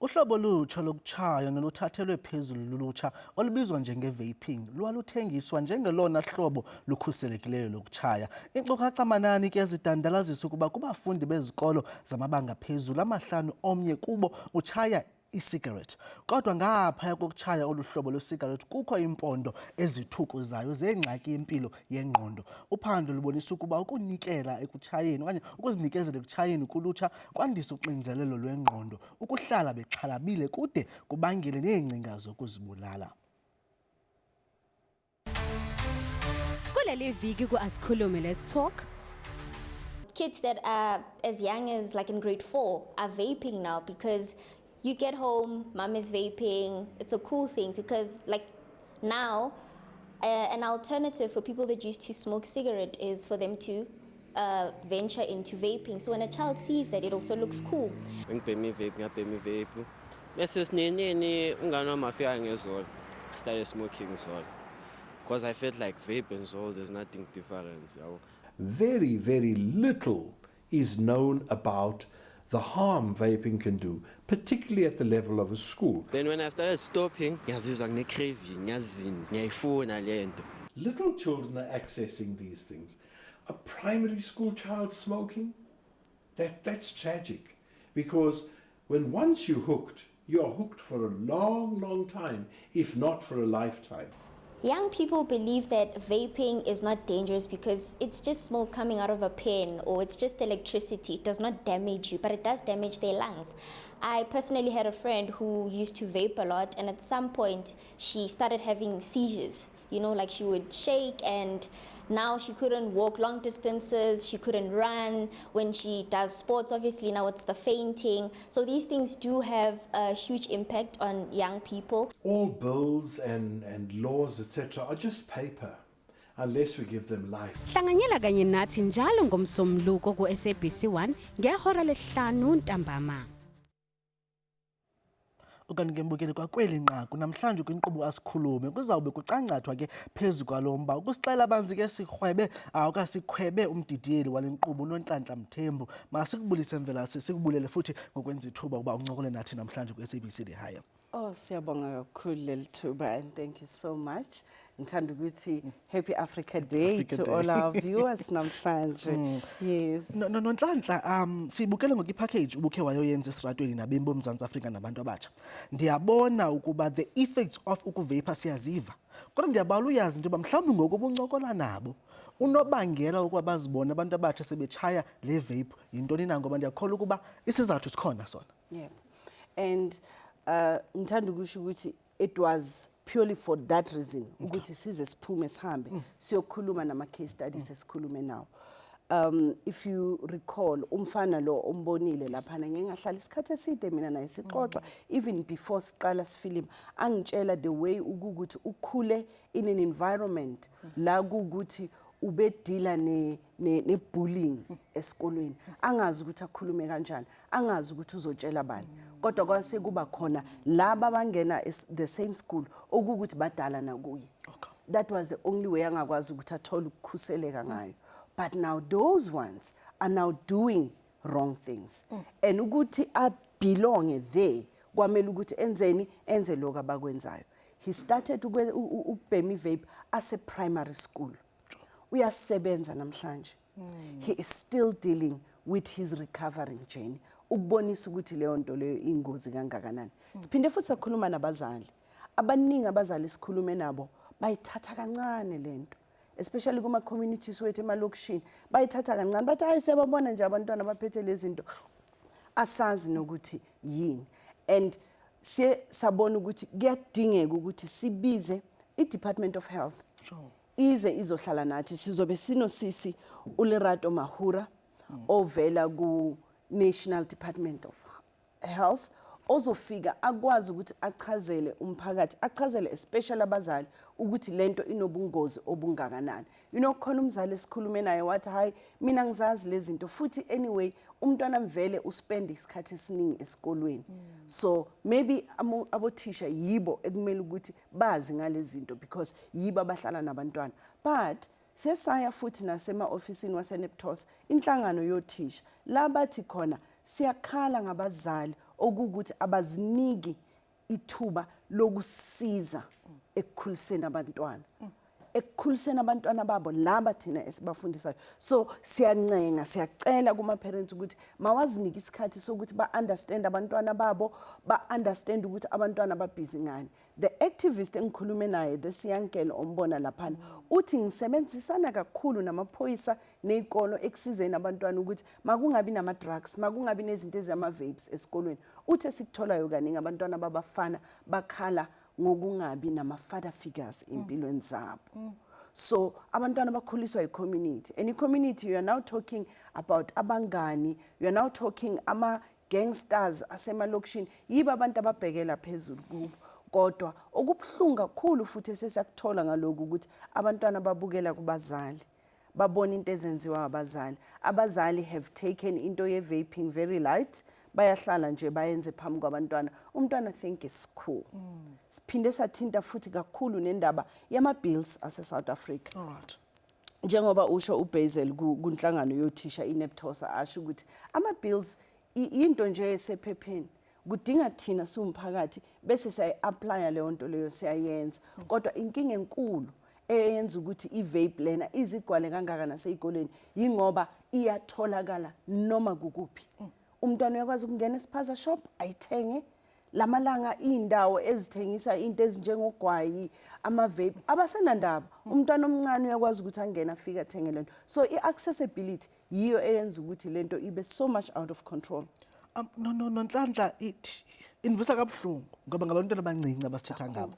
Uhlobo olutsha lokutshaya noluthathelwe phezulu lulutsha olubizwa njenge-vaping lwaluthengiswa njengelona hlobo lukhuselekileyo lokutshaya. Iinkcukacha-manani ke zidandalazisa ukuba kubafundi bezikolo zamabanga aphezulu amahlanu omnye kubo utshaya i-cigarette. Kodwa ngaphaya kokutshaya olu hlobo lwe-cigarette kukho iimpondo ezithukuzayo zeengxaki yempilo yengqondo. Uphando lubonisa ukuba ukunikela ekutshayeni okanye ukuzinikezela ekutshayeni kulutsha kwandisa uxinzelelo lwengqondo, ukuhlala bexhalabile kude kubangele neengcinga zokuzibulala. Kuleli viki ku-Asikhulume Let's Talk. Kids that are as young as like in grade 4 are vaping now because you get home, mom is vaping. It's a cool thing because like now an alternative for people that used to smoke cigarette is for them to venture into vaping. So when a child sees that, it also looks cool. Ngibhema i-vape, ngiyabhema i-vape. Bese sininini umngane wami afika ngezolo. I started smoking zolo. Because I felt like vape and zol, there's nothing different. Yabo. Very, very little is known about the harm vaping can do, particularly at the level of a school. Then when I started stopping, ngiyazizwa ngine-craving, ngiyazini, ngiyayifuna le nto. Little children are accessing these things. A primary school child smoking? That's tragic, because when once you're hooked, you're hooked for a long, long time, if not for a lifetime. Young people believe that vaping is not dangerous because it's just smoke coming out of a pen or it's just electricity. It does not damage you, but it does damage their lungs. I personally had a friend who used to vape a lot, and at some point she started having seizures. You know, like she would shake, and now she couldn't walk long distances, she couldn't run. When she does sports, obviously now it's the fainting. So these things do have a huge impact on young people. All bills and laws, etc., are just paper unless we give them life. Hlanganyela kanye nathi njalo ngomsombuluko ku-SABC 1 ngehora lesihlanu ntambama. Ukanti ke mbukeli, kwakweli nqaku namhlanje kwinkqubo Asikhulume kuzawube kucangcathwa ke phezu kwalo mba. Ukusixela banzi ke sikrwebe okasikhwebe umdidiyeli wale nkqubo uNonhlanhla Mthembu. Masikubulise Mvelase, sikubulele futhi ngokwenza ithuba ukuba uncokole nathi namhlanje kwi-SABC Lehae. Oh, siyabonga kakhulu leli thuba and thank you so much. Ngithanda ukuthi Happy Africa Day Africa to Day. all our viewers namhlanje. Yes. No, Nonhlanhla, sibukele ngoku i-package ubukhe wayoyenza esitratweni nabemi boMzantsi Afrika nabantu abatsha. Ndiyabona ukuba the effects of ukuvapha siyaziva. Kodwa ndiyabala uyazi into yoba mhlawumbi ngoku ubuncokola nabo unobangela wokuba bazibone abantu abatsha sebetshaya le vape yintoni na, ngoba ndiyakholwa ukuba isizathu sikhona sona. Yeah. And ngithanda ukusho ukuthi it was purely for that reason ukuthi size siphume sihambe siyokhuluma nama case studies esikhulume nawo. If you recall, umfana lo ombonile laphana, ngeke ngahlala isikhathi eside mina naye sixoxa even before siqala sifilm, angitshela the way ukuthi ukhule in an environment la kukuthi ubedila ne bullying esikolweni, angazi ukuthi akhulume kanjani, angazi ukuthi uzotshela bani, kodwa kwase kuba khona laba abangena the same school okukuthi badala nakuye. That was the only way angakwazi ukuthi athole ukukhuseleka ngayo. But now those ones are now doing wrong things, and ukuthi abelonge there kwamele ukuthi enzeni, enze lokho abakwenzayo. He started ukubhema i-vape ase primary school. Uyasebenza namhlanje, he is still dealing with his recovering journey, ukubonisa ukuthi leyo nto leyo ingozi kangakanani. Siphinde futhi sakhuluma nabazali abaningi. Abazali sikhulume nabo bayithatha kancane lento, especially kuma communities wethu emalokishini, bayithatha kancane, bathi hayi, siyababona nje abantwana baphethe lezi zinto, asazi nokuthi yini. And siye sabona ukuthi kuyadingeka ukuthi sibize i-Department of Health ize izohlala nathi. Sizobe sinosisi uLerato Mahura ovela ku National Department of Health, ozofika akwazi ukuthi achazele umphakathi, achazele especially abazali ukuthi lento inobungozi obungakanani. Khona umzali esikhulume naye wathi, "Hayi, mina ngizazi lezi zinto, futhi anyway umntwana mvele uspend isikhathi esiningi esikolweni, so maybe abothisha yibo ekumele ukuthi bazi ngalezi zinto because yibo abahlala nabantwana." But sesaya futhi nasema-ofisini waseNaptosa, inhlangano yothisha, la bathi khona siyakhala ngabazali. Okuwukuthi abaziniki ithuba lokusiza ekukhuliseni abantwana babo laba thina esibafundisayo. So siyancenga, siyacela kuma-parents ukuthi mawazinike isikhathi sokuthi ba-understand abantwana babo, ba-understand ukuthi abantwana babhizi ngani. The activist engikhulume naye, this young girl ombona laphana, uthi, "Ngisebenzisana kakhulu namaphoyisa ney'kolo ekusizeni abantwana ukuthi makungabi nama-drugs, makungabi nezinto ezama-vapes esikolweni." Uthi esikutholayo kaningi, abantwana babafana bakhala ngokungabi nama-father figures empilweni zabo. So abantwana bakhuliswa yi-community, and i-community, you are now talking about abangani, you are now talking ama-gangsters asemalokishini, yibo abantu ababhekela phezulu kubo. Kodwa okubuhlungu kakhulu futhi esesiyakuthola ngalokhu ukuthi abantwana babukela kubazali, babona into ezenziwa abazali. Abazali have taken into ye-vaping very light, bayahlala nje bayenze phambi kwabantwana, umntwana think is cool. Siphinde sathinta futhi kakhulu nendaba yama-bills ase-South Africa. All right. Njengoba usho uBasil kunhlangano yothisha iNaptosa, asho ukuthi ama-bills into nje esephepheni, kudinga thina siwumphakathi bese siyayi-applya leyo nto leyo, siyayenza. Kodwa inkinga enkulu eyenza ukuthi i-vape lena izigcwale kangaka nasey'koleni yingoba iyatholakala noma kukuphi. Umntwana uyakwazi ukungena esiphaza shop ayithenge. Lamalanga iy'ndawo ezithengisa into ezinjengogwayi, ama-vape, abasenandaba. Umntwana omncane uyakwazi ukuthi angene afike athenge lento. So i-accessibility yiyo eyenza ukuthi lento ibe so much out of control. No, Nonhlanhla, ithi indivisa kabuhlungu ngoba ngabantwana abancinci abasithetha ngabo,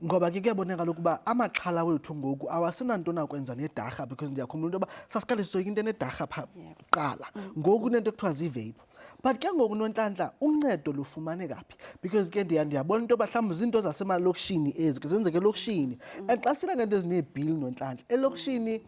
ngoba ke kuyabonakala ukuba amaxhala wethu ngoku awasenanto nakwenza nedarha, because ndiyakhumbula into yoba sasiqale sisoyika into enedarha phaa kuqala, ngoku kunento ekuthiwa zii-vape. But ke ngoku, Nonhlanhla, uncedo lufumaneka phi? Because ke ndiyabona into yoba mhlawumbi zinto zasemalokishini ezi, zenzeka elokishini, and xa sila ngento ezineebhili, Nonhlanhla, elokishini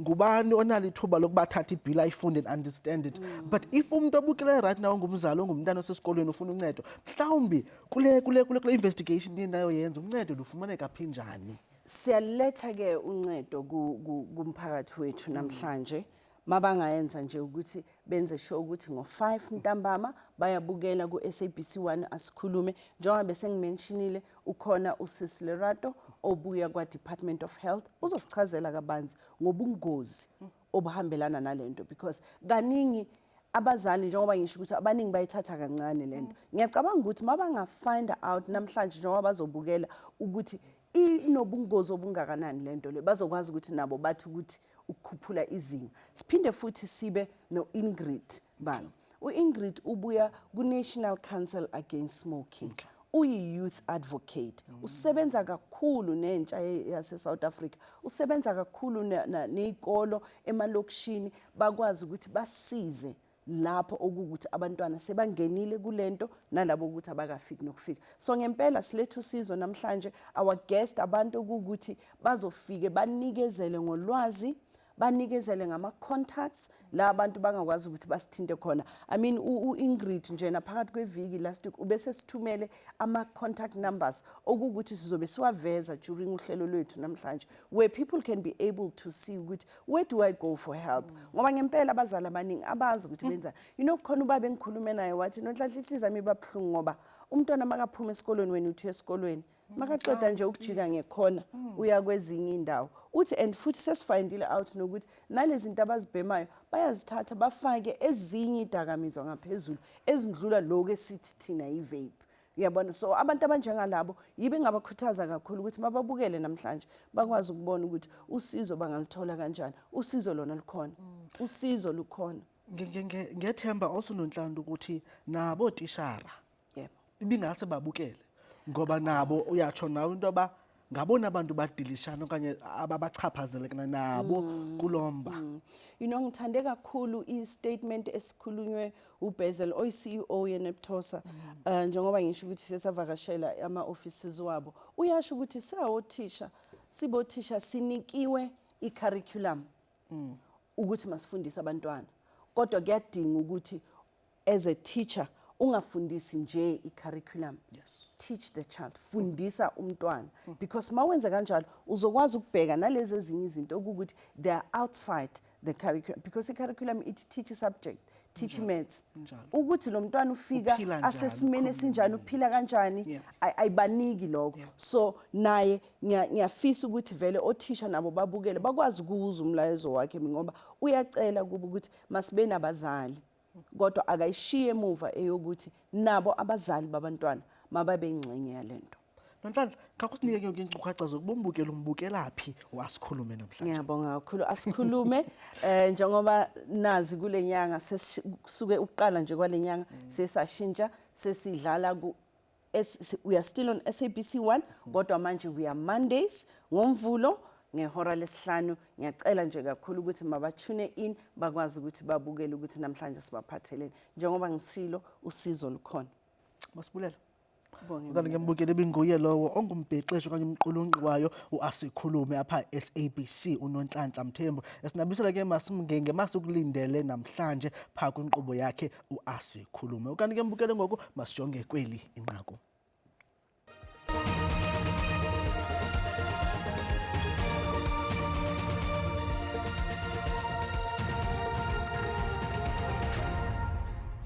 ngubani onalo ithuba lokuba athathe ibhili ayifunde and understand it? But if umuntu obukeleyo right now ungumzali, ongumntana osesikolweni, ufuna uncedo, mhlawumbi kule investigation ninayo yenza, uncedo lufumaneka phi, njani? Siyaletha ke uncedo kumphakathi wethu namhlanje. Mabangayenza nje ukuthi benze sure ukuthi ngo-5 ntambama bayabukela ku-SABC 1 Asikhulume. Njengoba bese ngimentionile, ukhona uSisi Lerato obuya kwa-Department of Health, uzosichazela kabanzi ngobungozi obuhambelana nalento, because kaningi abazali, njengoba ngisho ukuthi abaningi bayithatha kancane lento, ngiyacabanga ukuthi mabanga-find out namhlanje njengoba bazobukela ukuthi inobungozi obungakanani lento le, bazokwazi ukuthi nabo bathi ukuthi ukukhuphula izinga. Siphinde futhi sibe no-Ingrid balo. U-Ingrid ubuya ku-National Council Against Smoking, uyi-youth advocate, usebenza kakhulu nentsha yase-South Africa, usebenza kakhulu ney'kolo emalokishini, bakwazi ukuthi basize lapho okuwukuthi abantwana sebangenile kulento nalabo ukuthi abakafiki nokufika. So ngempela siletha usizo namhlanje. Our guest, abantu okuwukuthi bazofike banikezele ngolwazi, banikezele ngama-contacts la abantu bangakwazi ukuthi basithinte khona. I mean, u-Ingrid njena phakathi kweviki, last week, ubese sithumele ama-contact numbers okuwukuthi sizobe siwaveza during uhlelo lwethu namhlanje, where people can be able to see ukuthi where do I go for help, ngoba ngempela abazali abaningi abazi ukuthi benzani. Khona ubaba engikhulume naye wathi, "Nonhlanhla, inhliziyo yami iba buhlungu ngoba umntwana makaphuma esikolweni, wena uthi esikolweni, makaqeda nje ukujika ngekhona uya kwezinye indawo." Uthi and futhi sesifindile out nokuthi nalezi zinto abazibhemayo bayazithatha bafake ezinye idakamizwa ngaphezulu ezindlula lokhu esithi thina i-vape, uyabona. So abantu abanjengalabo yibe engabakhuthaza kakhulu ukuthi mababukele namhlanje, bakwazi ukubona ukuthi usizo bangaluthola kanjani. Usizo lona lukhona, usizo lukhona. Ngethemba also, Nonhlanhla, ukuthi nabo tishara ibingase babukele, ngoba nabo uyatsho nawe into yoba ngabona abantu badilishana okanye ababachaphazelekana nabo kulomba. Ngithande kakhulu i-statement esikhulunywe uBasil oyi-CEO yeNaptosa. Njengoba ngisho ukuthi sesavakashela ama-offices wabo, uyasho ukuthi sawothisha, sibothisha sinikiwe i-curriculum ukuthi masifundise abantwana, kodwa kuyadinga ukuthi as a teacher ungafundisi nje i-curriculum. Teach the child, fundisa umntwana, because mawenza kanjalo uzokwazi ukubheka nalezi ezinye izinto okuwukuthi they are outside the curriculum, because i-curriculum it teach subject. Teach maths. Injalo. Ukuthi lo mntwana ufika Uphila njani, asesimeni esinjani, uphila kanjani, ayibaniki lokho. So naye ngiyafisa ukuthi vele othisha nabo babukele, bakwazi ukuwuza umlayezo wakhe, ngoba uyacela kubo ukuthi masibe nabazali, kodwa akayishiye emuva eyokuthi nabo abazali babantwana mababe ingxenye yalento. Nonhlanhla, khawusinike ke yonke iinkcukacha zokuba umbukeli umbukela phi uAsikhulume namhlanje. Ngiyabonga kakhulu. Asikhulume, njengoba nazi kule nyanga sesisuke ukuqala nje kwale nyanga sesashintsha, sesidlala ku we are still on SABC 1, kodwa manje we are Mondays, ngoMvulo ngehora lesihlanu. Ngiyacela nje kakhulu ukuthi mabatune in, bakwazi ukuthi babukele ukuthi namhlanje sibaphatheleni. Njengoba ngisilo, usizo lukhona. Masibulela. Bonge. Kanti ngembukeli ibinguye lowo ongumbhexeshi okanye umqulunqi wayo uAsikhulume apha SABC, uNonhlanhla Mthembu, esinabisela ke masimngenge masikulindele namhlanje pha kwinkqubo yakhe uAsikhulume. Kanti ke mbukele, ngoku masijonge kweli inqaku.